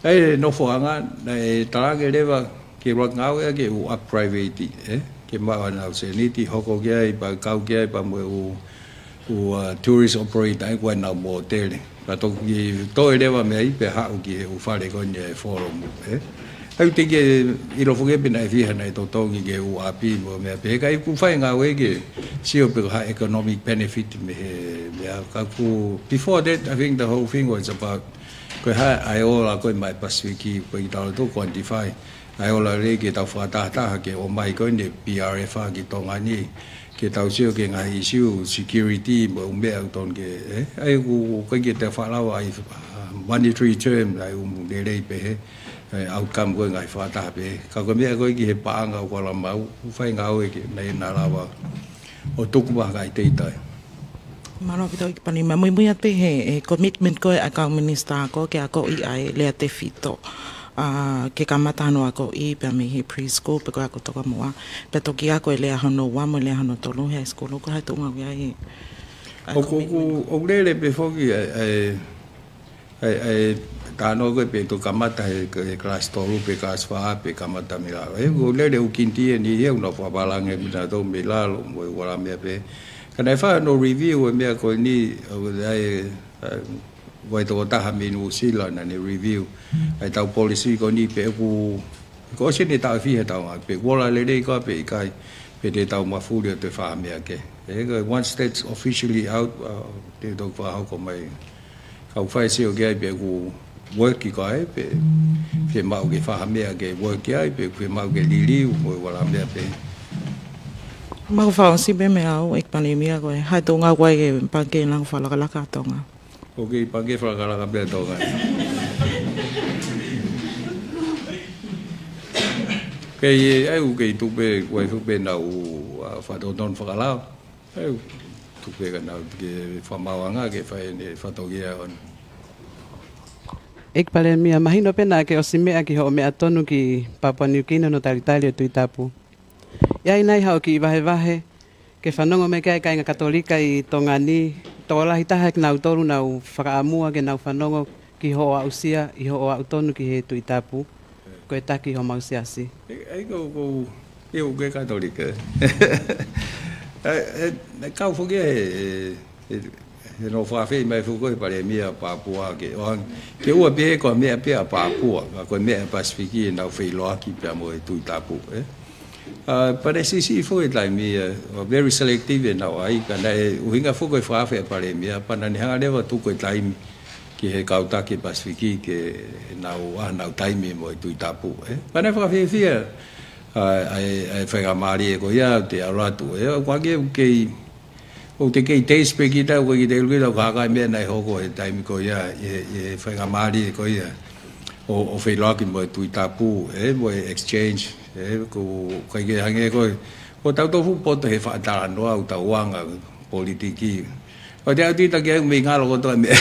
ʻA ia nofoʻanga naʻe talaange leva ke ʻuluaki ngāueʻaki e ʻū ʻapi private, ē? Ke maʻu ʻenau sēniti, hoko ki ai, pea kau ki ai, pea mo e ʻū ʻū, uh, tourist operator ʻa ia ko ʻenau mōtele. Pea toki toe leva mei ai pea haʻu ki he ʻū fale ko eni ʻa e forum, ē? ʻA ia te ke ʻilo foki pē naʻe fiha naʻe totongi ki he ʻū ʻapi mo e meʻa pehē, ka ʻoku fai e ngāue ke sio pe ko e hā e economic benefit mei he meʻa. Ka ʻoku, before that, I think the whole thing was about ko e hā ʻa e ola ko ē maʻa e Pasifiki, ʻoku ʻikai ke tau loto quantify ʻa e ola lelei ke tau fakatahataha ke ō mai ko eni e P R F ki Tonga ni, ke tau sio ki he ngaahi issue security mo e ʻū meʻa ʻoku totonu ke, ē? ʻA ia ʻoku, ʻoku ʻikai ke te faʻa lava ʻa e, uh, monetary term, ʻa e ʻū lelei pehē, ʻa e outcome ko ē ngaahi fakataha pehē. Ka ko e meʻa ko ē ki he paʻanga ʻoku ala maʻu, ʻoku fai e ngāue ke nau, nau lava ʻo tuku mai ha ngaahi teitei. Mālō ʻaupito ʻEiki Palēmia. Muimui atu pē he, he commitment ko ē ʻa e kau minisitā ko ē ke akoʻi ʻa e lea tefito. ʻA, ke kamata hono akoʻi pea mei he preschool pe ko e ako tokamuʻa. Pea toki ako e lea hono ua mo e lea hono tolu he high school. Ko e hā e tuʻunga ʻoku ʻi ai e, ʻa e commitment? ʻOku, ʻoku, ʻoku lele pē foki ʻa e, ʻa e, ʻA e, ʻa e, talanoa ko ē pe toki kamata he, he kalasi tolu pe kalasi fā pe kamata mei lalo. He ʻoku lele e ʻū kinitī eni ia ʻoku nau fakapālangi mei nautolu mei lalo mo e uala meʻa pē. Ka naʻe fai hono review e meʻa ko eni, ʻa e, ʻa e, ʻa e tokotaha mei Nuʻusila naʻa ne review ʻa ʻetau policy ko eni pe ʻoku, kuo ʻosi eni taʻu ʻe fiha ʻetau ngāue, pe ʻoku ola lelei koā pe ʻikai, pe te tau mafuli ʻo toe fai ha meʻa kehe. He ko e once that's officially out, uh, te toki fakahoko mai. Kau fai e sio ki ai pe ʻoku work ʻi ko ai, pe fiemaʻu ke fai ha meʻa ke work ʻi ai, pe fiemaʻu ke liliu mo e uala meʻa pē. Mau fakaʻosi pē mei au, ʻEiki Palēmia, ko e hā e tuʻunga ʻoku ʻi ai e pangikē langa fakalakalaka ʻa Tonga? ʻOku ʻi ai e pangikē fakalakalaka pē ʻa Tonga. Kei, ʻa ia ʻoku kei tuku pē, ʻoku ʻi ai foki pē ʻenau, uh, fakatotonu fakalao. ʻA ia, tuku pē ka nau ke fakamaauʻanga ke fai ʻene fatongia ʻo. ʻEiki Palēmia, mahino pē naʻa ke ʻosi meʻa ki hoʻo meʻa tonu ki Papua New Guinea hono talitali ʻo e Tuʻi Tapu. ʻI ai nai haʻo kiʻi vahevahe ke fanongo mai ki ai e kāinga Katolika ʻi Tonga ni, tokolahi taha kinautolu naʻa nau fakaʻamua ke nau fanongo ki hoʻo aʻusia ʻi hoʻo aʻu tonu ki he Tuʻi Tapu, ko e taki homau siasi. ʻE, ʻe, ko, ko, ʻe, ʻoku ke Katolika. ʻE, ʻe, ʻe kau foki he, he, he, he nofo fakaafeʻi mai foki ko ē he Palēmia Papua ke ʻoange, ke ʻoua pē ko e meʻa pē ʻa Papua, ka ko e meʻa ʻa e Pasifiki ʻenau feʻiloaki pea mo e Tuʻi Tapu, ē. ʻA, pea naʻe siʻisiʻi foki e taimi, ʻa, very selective ʻenau ʻai, ka naʻe ʻuhinga foki ko e fakaafe ʻa e Palēmia, pea naʻa ne hanga leva ʻo tuku e taimi ki he kau taki Pasifiki ke nau ʻai ʻenau taimi mo e Tuʻi Tapu, ē. Pea naʻe fakafiefia, ʻa, ʻa e, ʻa e faingamālie ko ia ʻo te ʻalu atu, ē. ʻOku ʻikai ke, ʻoku te kei taste pē kita, ʻoku ʻikai ke te ʻilo kita, ʻoku hā e meʻa naʻe hoko he taimi ko ia, ʻi he, ʻi he faingamālie ko ia ʻo, ʻo feʻiloaki mo e Tuʻi Tapu, ē, mo e exchange, ē, ʻoku ʻikai ke hangē ko e, ko tautolu fuʻu poto he faʻa talanoa ʻoku tau anga politiki. ʻO te ʻatu ita ke au mei ngalo kotoa e meʻa.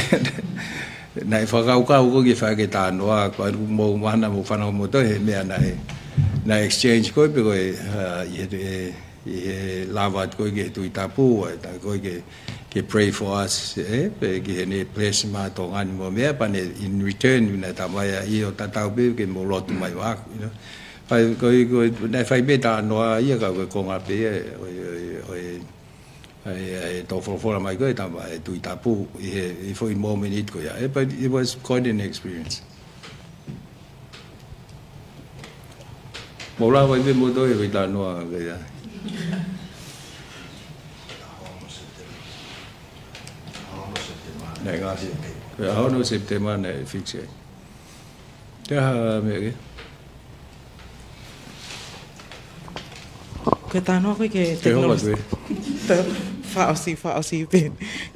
Naʻe fakakaukau ko ē ke fai ke talanoa, ko ʻeku mou mahana mou fanongo mo toe he meʻa naʻe, naʻe exchange ko ē pe ko e, ʻa, ʻi he, ʻi he lava atu ko ē ki he Tuʻi Tapu, ʻa e tā ko ē ke, ke pray for us, ē, pe ki heʻene bless mai Tonga ni mo e meʻa, pea ne in return, naʻe talamai ʻe ia ʻo tatau pē ke mou lotu mai maʻaku, you know. Fai, ko e, ko e, naʻe fai pē talanoa ia ka ko e konga pē ia, ʻo e, ʻo e, ʻo e, ʻa e, ʻa e tō folofola mai ko ē tama e Tuʻi Tapu ʻi he, ʻi he foʻi moment ko ia. Eh, but it was quite an experience. Mou lava ʻi he mou toe ko e talanoa ko ia. Naʻe ngaahi. Ko e ʻaho ono September naʻe fix ai. Te aha meʻa ke? Ko e talanoa ko ē ki he Te hoko atu ē. Tekinolosia. Te fakaʻosi, fakaʻosi pē.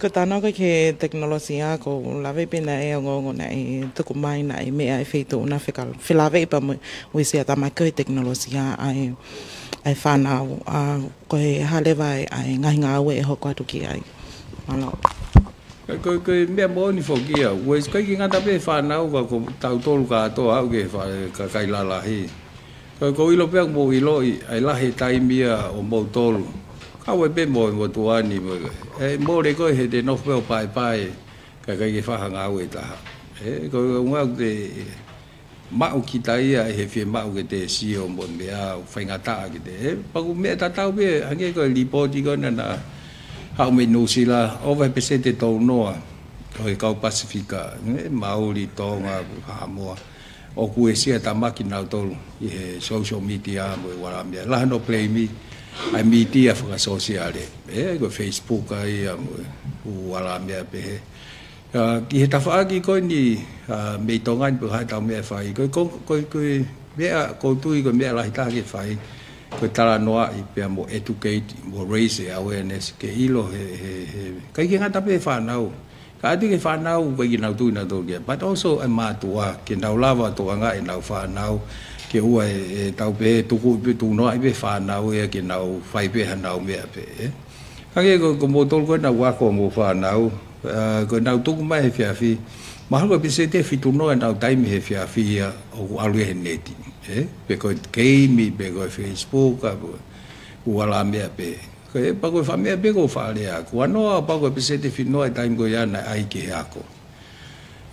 Ko e talanoa ko ē ki he tekinolosia, ʻoku ou lave pē naʻe ongoongo naʻe tuku mai naʻe meʻa e feituʻu naʻe fekau, felāveʻi pea mo e uesia tama ko e tekinolosia ʻa e, ʻa e fānau, ʻa, ko e hā leva ʻa e ngaahi ngāue ʻe hoko atu ki ai. Mālō. Ko, ko e meʻa moʻoni foki ia, ʻoku ʻikai ke ngata pē fānau ka ko tautolu kātoa, aʻu ki he fa-, kakai lalahi. Ko, ko e ʻilo pē ʻoku mou ʻiloʻi, ʻa e lahi e taimi ia ʻo moutolu. Kau ai pē mo, mo tuani, mo, ʻe mole koe he te nofo pē ʻo paepae, kae ʻikai ke fai ha ngāue ʻe taha. ʻE, ko e ʻuhinga ʻoku te maʻu kita ia ʻi he fiemaʻu ke te sio mo e meʻa ʻoku faingataʻa ke te. ʻE, pea ko e meʻa tatau pē, hangē ko e lipooti ko ena naʻe haʻu mei Nuʻusila, ʻova he peseti ʻe tolu noa ʻo e kau Pasifika, ʻe, Mauli, Tonga, Haʻamoa, ʻoku ʻosi ʻa e tamaki nautolu ʻi he social media mo e ʻū ala meʻa. Lahi hono blame ʻa e mītia fakasōsiale, ʻe, ko e Facebook ai, ʻa, mo e ʻū ala meʻa pehē. ʻA, ki he tafaʻaki ko eni, ʻa, mei Tonga ni pe ko e hā ʻetau meʻa ʻe fai. Ko, ko, ko, ko e meʻa, ʻoku ou tui ko e meʻa lahi taha ke fai, ko e talanoaʻi pea mo educate, mo raise e awareness, ke ʻilo he, he, he, ʻikai ke ngata pē fānau. Ka ʻoku ʻi ai e fānau ʻoku ʻikai ke nau tui nautolu ki ai. But also e mātuʻa, ke nau lava tokangaʻi ʻenau fānau, ke ʻoua ʻe, ʻe tau pehē tuku pē, tuku noaʻi pē fānau ia ke nau fai pē hanau meʻa pē, ʻe. Hangē ko, ko moutolu ko ena ʻoku ako homou fānau, ʻa, ko ʻenau tuku mai he efiafi. Mahalo ko e peseti ʻe fitu noa ʻenau taimi he efiafi ia ʻoku ʻalu ia he neti, ʻe? Pe ko e keimi, pe ko e Facebook, ʻa, pe ko e ʻū ala meʻa pē. Ko e, pea ko e faʻa meʻa pē ʻoku ou faʻa lea. Ko ʻanoa, pea ko e peseti ʻe fitu noa e taimi ko ia naʻe ʻai ki he ako.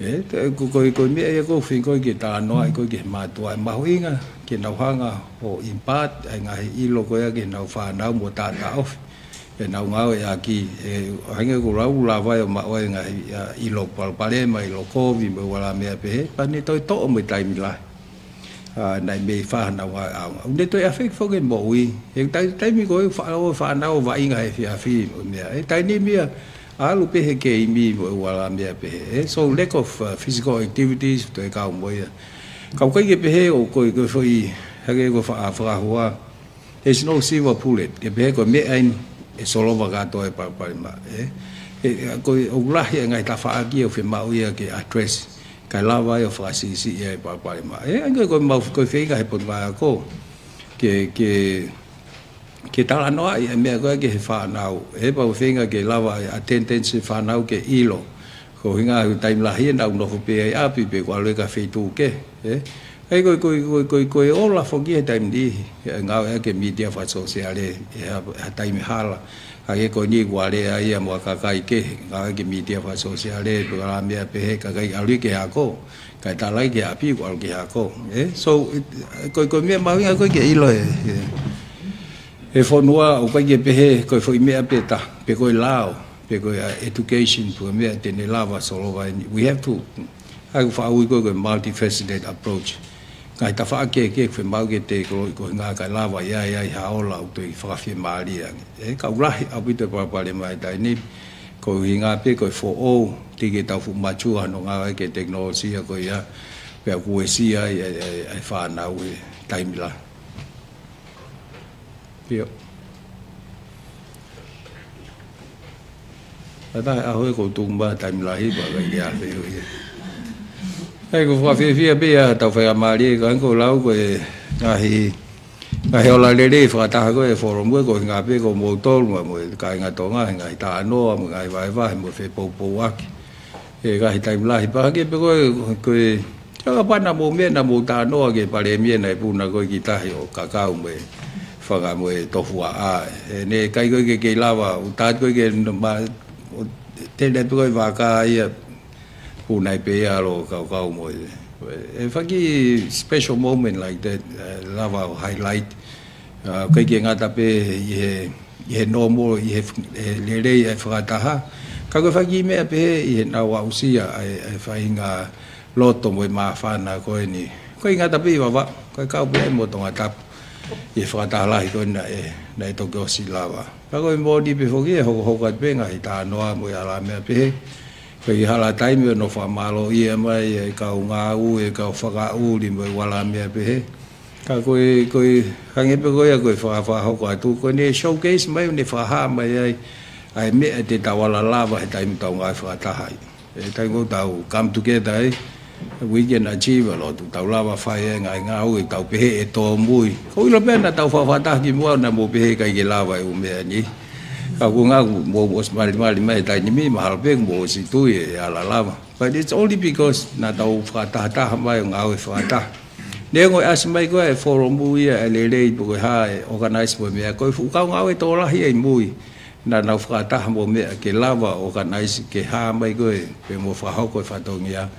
ʻE, te, ko, ko, ko e meʻa ia ʻoku ou feinga ko ē ke talanoaʻi ko ē ki he mātuʻa, ʻe mahuʻinga ke nau hanga ʻo impart ʻa e ngaahi ʻilo ko ia ki heʻenau fānau mo taʻataʻofi ʻenau ngāueʻaki, ʻe, hangē ko e lau lava ʻo maʻu ai e ngaahi, ʻa, ʻilo palopalema, ʻilo kovi, mo e ʻū ala meʻa pehē, pea ne toe toʻo mo e taimi lahi. ʻA, naʻe mei fai hanau ngāue ʻaonga. ʻOku ne toe affect foki e moʻui. He tai-, taimi ko ē faʻa-, ʻo fānau ʻo vaʻinga he efiafi mo e meʻa. ʻE taimi ni ia, ʻalu pē he keimi mo e ʻū ala meʻa pehē. ʻE, so lack of, uh, physical activities, toe kau mo ia. Ka ʻoku ʻikai ke pehē ʻoku, ko e, ko e foʻi, hangē ko e fa-, fakahua. There's no silver bullet. Ke pehē ko e meʻa eni ʻe solova kātoa e palopalema, ʻe. ʻE, ko e, ʻoku lahi e ngaahi tafaʻaki ʻoku fiemaʻu ia ke address. Kae lava ai ʻo fakasiʻisiʻi ai e palopalema. ʻE, hangē ko ʻemau, ko e feinga he Potungāue Ako ke, ke, ke talanoaʻi e meʻa ko ē ki he fānau. ʻE, pea ko e feinga ke lava e attendance e fānau ke ʻilo. Ko e ʻuhinga he taimi lahi ʻenau nofo pē ʻi ʻapi pe ʻoku ʻalu ia ki ha feituʻu kehe, ʻe. ʻE, ko, ko, ko, ko, ko e ola foki he taimi ni, ʻe, ngāueʻaki e mītia fakasōsiale ʻi ha, ha taimi hala. Hangē ko eni ʻoku lea ia mo e kakai kehe, ngāueʻaki e mītia fakasōsiale, pe ʻū ala meʻa pehē, kae ʻikai ʻalu ia ki he ako, kae tala ia ki ʻapi ʻoku ʻalu ki he ako. ʻE, so, ʻe, ko, ko e meʻa mahuʻinga ko ē ke ʻilo ʻe, ʻe, ʻe fonua ʻoku ʻikai ke pehē, ko e foʻi meʻa pē taha, pe ko e lao, pe ko e, ʻa, education, pe ko e meʻa te ne lava solova eni. We have to, ʻa ia ʻoku faʻa ui ko ē ko e multifaceted approach. Ngaahi tafaʻaki kehekehe ʻoku fiemaʻu ke tēkoloʻi ko e ʻuhinga kae lava ia, ia ʻi ha ola ʻoku toe fakafiemālie ange. ʻE, ka ʻoku lahi ʻaupito e palopalema he taimi ni, ko e ʻuhinga pē ko e foʻou, teʻeki ke tau fuʻu matua hono ngāueʻaki e tekinolosia ko ia, pea ʻoku uesia ai e, e, e fānau he taimi lahi. ʻIo. Ata e ʻaho ē ʻoku ou tuku mai taimi lahi pea ʻikai ke ʻi ai ha fehuʻi. ʻAi, ʻoku ou fakafiefia pē ʻi heʻetau faingamālie, ka ko e lau ko e ngaahi, ngaahi ola lelei fakataha ko ē e forum ko ē, ko e ʻuhinga pē ko moutolu mo, mo e kāinga Tonga, he ngaahi talanoa, mo e ngaahi vahevahe, mo e fepoupouaki. ʻE, ngaahi taimi lahi pea hangē pē ko e, ko e, ʻa ia kapau naʻa mou meʻa naʻa mou talanoa ki he palēmia naʻe puna ko ē ki tahi ʻo kakau mo e fanga mo e tofuaʻa. ʻE, naʻe ʻikai ko ē ke kei lava, ʻo tātu ko ē ke ma-, ʻo tele pē ko ē vaka ia, puna ai pē ia ʻalu ʻo kaukau mo e. ʻE, faki special moment like that, ʻe, lava ʻo highlight. ʻA, ʻikai ke ngata pē ʻi he, ʻi he normal, ʻi he f-, ʻe lelei e fakataha. Ka ko e faki meʻa pehē ʻi heʻenau aʻusia ʻa e, ʻa e faʻahinga loto mo e māfana ko eni. ʻIkai ngata pē ʻi Vavaʻu, kae kau pē ai mo Tongatapu. ʻI he fakataha lahi ko ena ʻe, naʻe toki ʻosi lava. Ka ko e moʻoni pē foki ʻe hokohoko atu pē ngaahi talanoa mo e ala meʻa pehē. Ko e hala taimi ʻo nofo fakamālōʻia mai e kau ngāue, e kau fakaʻuli mo e ʻū ala meʻa pehē. Ka ko e, ko e, hangē pē ko ia ko e fakafakahoko atu, ko ʻene showcase mai, ʻo ne fakahā mai ai ʻa e meʻa te tau ala lava he taimi ʻoku tau ngāue fakataha ai. ʻE taimi ʻoku tau come together ai, we can achieve a lot, ʻoku tau lava fai ai e ngaahi ngāue, tau pehē ʻe tōmui. ʻOku ou ʻilo pē naʻa tau fakafakataha kimuʻa naʻa mou pehē ʻikai ke lava e ʻū meʻa ni. Ka ʻoku ngali mou ʻosi malimali mai he taimi ni, mahalo pē kuo mou ʻosi tui e ala lava. But it's only because naʻa tau fakatahataha mai ʻo ngāue fakataha. Neongo e ʻasi mai ko ē e forum ia ʻa e lelei pe ko e hā e organize mo e meʻa, ko e fuʻu kau ngāue tokolahi ʻi mui naʻa nau fakataha mo e meʻa ke lava ʻo organize ke hā mai ko ē pea mo fakahoko e fatongia.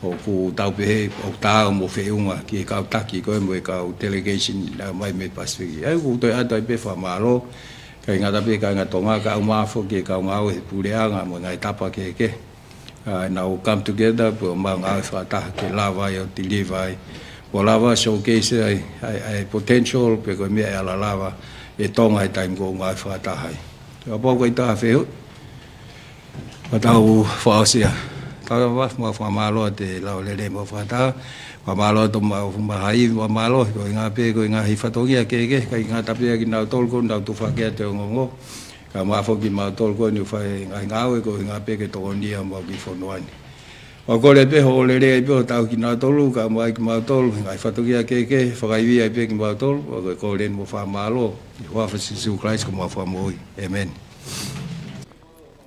ʻOku tau pehē ʻoku taau mo feʻunga ki he kau taki ko ē mo e kau delegation naʻe ʻomai mei Pasifiki. ʻA ia ʻoku ou toe ʻoatu ai pē fakamālō, kāinga, tapu ki he kāinga Tonga, kae ʻumaʻā foki e kau ngāue he puleʻanga mo e ngaahi tapa kehekehe. ʻA, naʻa nau come together pea ʻomai ngāue fakataha ke lava ai ʻo deliver ai, ʻo lava showcase ai ʻa e, ʻa e potential pe ko e meʻa ʻe ala lava ʻe Tonga he taimi ko ē ʻoku ngāue fakataha ai. Kapau ʻoku ʻikai toe ha fehuʻi, ka tau fakaʻosi ia. Tau ʻoatu ʻa e fakamālō atu e lau lelei mo e fakataha. Fakamālō atu mo e fakamālō, fakamālō koeʻuhinga pē ko e ngaahi fatongia kehekehe, kāinga, tapu ki kinautolu ko ē naʻa nau tufaki atu e ongoongo, kae ʻumaʻā foki kimautolu ko eni ʻoku fai e ngaahi ngāue koeʻuhinga pē ke tokoniʻi homau kiʻi fonua ni. ʻOku ou kole pē hoʻo lelei ai pē ʻo tauhi kinautolu, kae ʻumaʻā kimautolu he ngaahi fatongia kehekehe, fakaivia ai pē kimautolu. ʻOku ou kole eni mo e fakamālō ʻi he huafa ʻo Sīsū Kalaisi ko homau Fakamoʻui. ʻĒmeni.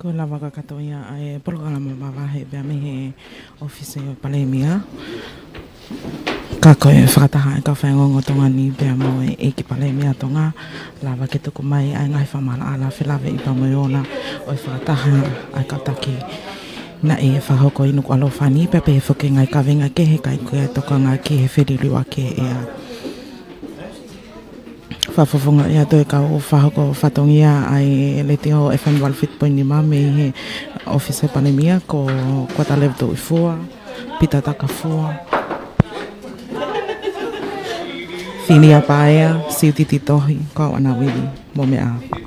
Kuo lava kakato ia ʻa e polokalama mavahe pea mei he ʻOfisi ʻo e Palēmia. Ka ko e fakataha ʻa e kau faiongoongo Tonga ni pea mo e ʻEiki Palēmia Tonga, lava ke tuku mai ʻa e ngaahi fakamaʻalaʻala felāveʻi pea mo e ola ʻo e fakataha ʻa e kau taki naʻe fakahoko ʻi Nukuʻalofa ni, pea pehē foki e ngaahi kaveinga kehe ka ʻoku ʻikai ke tokanga ki he feliliuaki e ʻea. Fakafofongaʻi atu e kau fakahoko fatongia ʻa e Letiō F M valu fitu poini nima mei he ʻOfisi ʻo e Palēmia ko Kuata Levu Tuʻifua, Pita Takafua, Filia Paea, Siutiti Tohi, Kauʻanavili mo Meʻa.